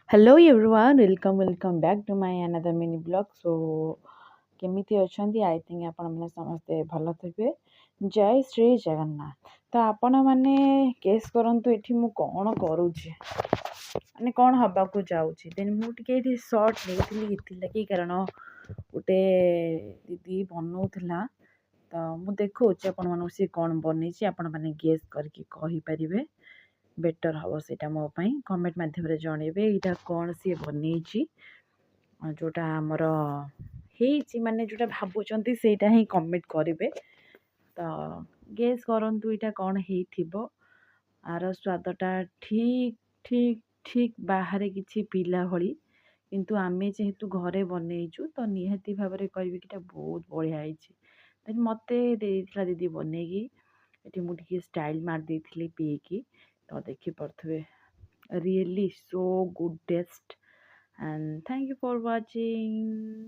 Hello everyone, welcome welcome back to my another mini vlog. So କେମିତି ଅଛନ୍ତି? I think ଆପଣମାନେ ସମସ୍ତେ ଭଲ ଥିବେ। ଜୟ ଶ୍ରୀ ଜଗନ୍ନାଥ। ତ ଆପଣମାନେ ଗେସ୍ କରନ୍ତୁ ଏଠି ମୁଁ କ'ଣ କରୁଛି, ମାନେ କ'ଣ ହେବାକୁ ଯାଉଛି। ଦେନ୍ ମୁଁ ଟିକେ ଏଠି ସର୍ଟ ନେଇଥିଲି ଏଥିଲାଗି, କାରଣ ଗୋଟେ ଦିଦି ବନଉଥିଲା। ତ ମୁଁ ଦେଖାଉଛି ଆପଣମାନଙ୍କୁ ସିଏ କ'ଣ ବନେଇଛି। ଆପଣମାନେ ଗେସ୍ କରିକି କହିପାରିବେ, ବେଟର୍ ହେବ ସେଇଟା ମୋ ପାଇଁ। କମେଣ୍ଟ ମାଧ୍ୟମରେ ଜଣେଇବେ ଏଇଟା କ'ଣ ସିଏ ବନେଇଛି। ଯେଉଁଟା ଆମର ହେଇଛି, ମାନେ ଯେଉଁଟା ଭାବୁଛନ୍ତି ସେଇଟା ହିଁ କମେଣ୍ଟ କରିବେ। ତ ଗେସ୍ କରନ୍ତୁ ଏଇଟା କ'ଣ ହେଇଥିବ। ଆର ସ୍ୱାଦଟା ଠିକ୍ ଠିକ୍ ଠିକ୍ ବାହାରେ କିଛି ପିଲା ଭଳି, କିନ୍ତୁ ଆମେ ଯେହେତୁ ଘରେ ବନେଇଛୁ, ତ ନିହାତି ଭାବରେ କହିବି କି ଏଇଟା ବହୁତ ବଢ଼ିଆ ହେଇଛି। ଦେନ୍ ମୋତେ ଦେଇଥିଲା ଦିଦି ବନେଇକି। ଏଠି ମୁଁ ଟିକେ ଷ୍ଟାଇଲ୍ ମାରି ଦେଇଥିଲି ପିଇକି, ତ ଦେଖିପାରୁଥିବେ। Really so good taste and thank you for watching.